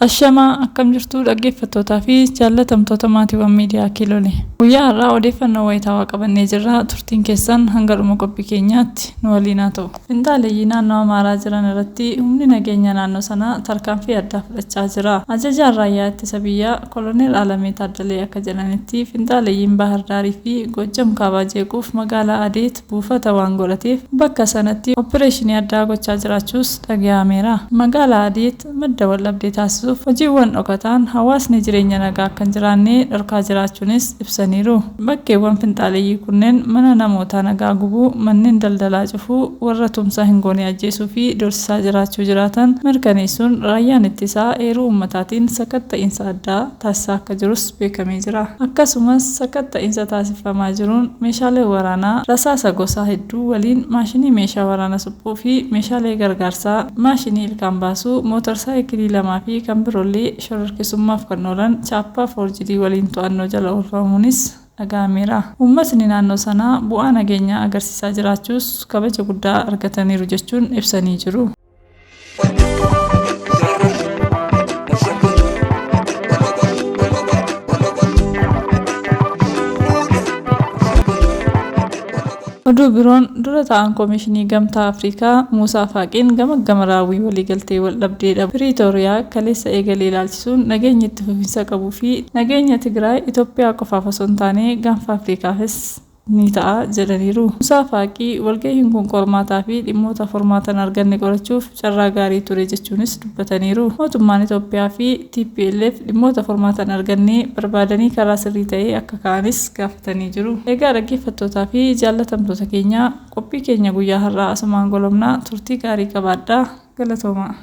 Ashamaa, akkam jirtu dhaggeeffattootaa fi jaallatamtoota maatiiwwan miidiyaa Kiilolee. Guyyaa har'aa odeeffannoo wayitaawaa qabannee jirra. Turtiin keessan hanga dhuma qophii keenyaatti nu waliin haa ta'u. Finxaaleeyyii naannoo Amaaraa jiran irratti humni nageenya naannoo sanaa tarkaanfii addaa fudhachaa jira. Ajajaan raayyaa ittisa biyyaa Koloneel Alamee Taaddalee akka jedhanitti, finxaaleeyyiin Baahir Daarii fi Goojjam Kaabaa jeequuf magaalaa Adeet buufata waan godhateef bakka sanatti oppireeshinii addaa gochaa jiraachuus dhagahameera. Magaalaa Adeet madda waldhabdee taasisuuf hojiiwwan dhokataan hawaasni jireenya nagaa akka hin jiraanne dhorkaa jiraachuunis ibsaniiru. Bakkeewwan finxaaleeyyii kunneen mana namootaa nagaa gubuu, manneen daldalaa cufuu, warra tumsa hin goone ajjeesuu fi doorsisaa jiraachuu jiraatan mirkaneessuun raayyaan ittisaa eeruu ummataatiin sakatta'iinsa addaa taasisaa akka jirus beekamee jira. Akkasumas sakatta'iinsa taasifamaa jiruun meeshaalee waraanaa rasaasa gosa hedduu waliin, maashinii meeshaa waraana suphuu fi meeshaalee gargaarsaa, maashinii ilkaan baasuu, mootor saayikilii 2 fi kan biroollee shororkeessummaaf kan oolan chaappaa foorjidii waliin to'annoo jala oolfamuunis dhaga'ameera. Uummatni naannoo sanaa bu'aa nageenyaa agarsiisaa jiraachuus kabaja guddaa argataniiru jechuun ibsanii jiru. Oduu biroon, dura taa'aan Komishinii Gamtaa Afrikaa Muusaa Faaqiin gamaggama raawwii waliigaltee waldhabdee dhabu Piriitooriyaa kaleessa eegale ilaalchisuun nageenyi itti fufinsa qabuu fi nageenya Tigraay Itoophiyaa qofaaf osoo hin taane Gaanfa Afrikaafis ni ta'a jedhaniiru. Musaa Faaqii walgahiin kun qormaataa fi dhimmoota furmaata hin arganne qorachuuf carraa gaarii ture jechuunis dubbataniiru. Mootummaan Itoophiyaa fi tplf dhimmoota furmaata hin arganne barbaadanii karaa sirrii ta'e akka kaa'anis gaafatanii jiru. Egaa dhaggeeffattootaa fi jaallatamtoota keenya qophii keenya guyyaa har'aa asumaan golobna, turtii gaarii qabaadhaa. Galatoomaa.